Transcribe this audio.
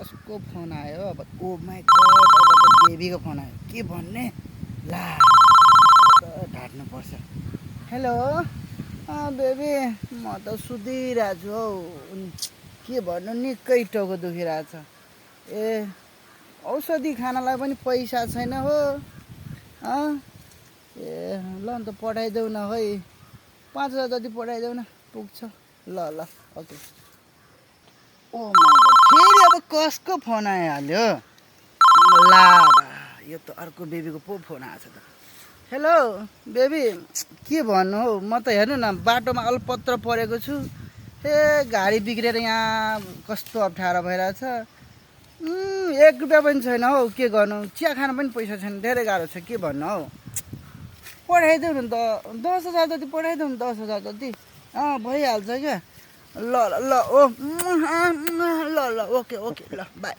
कसको फोन आयो अब ओ माई गड अब त बेबीको फोन आयो के भन्ने ला ढाट्नु पर्छ हेलो बेबी म त सुतिरहेको छु हौ के भन्नु निकै टाउको दुखिरहेछ ए औषधि खानलाई पनि पैसा छैन हो ए ल अन्त पठाइदेऊ न है 5,000 जति पठाइदेऊ न पुग्छ ल ल ओके ओ माई गड फेरि अब कसको फोन आइहाल्यो ला यो त अर्को बेबीको पो फोन आएछ त हेलो बेबी के भन्नु हौ म त हेर्नु न बाटोमा अलपत्र परेको छु ए गाडी बिग्रेर यहाँ कस्तो अप्ठ्यारो भइरहेछ 1 रुपियाँ पनि छैन हौ के गर्नु चिया खान पनि पैसा छैन धेरै गाह्रो छ के भन्नु हौ पठाइदेऊ न त 10,000 जति पठाइदेऊ न 10,000 जति भइहाल्छ क्या ल ल ल ओ ल ल ओके ओके ल बाई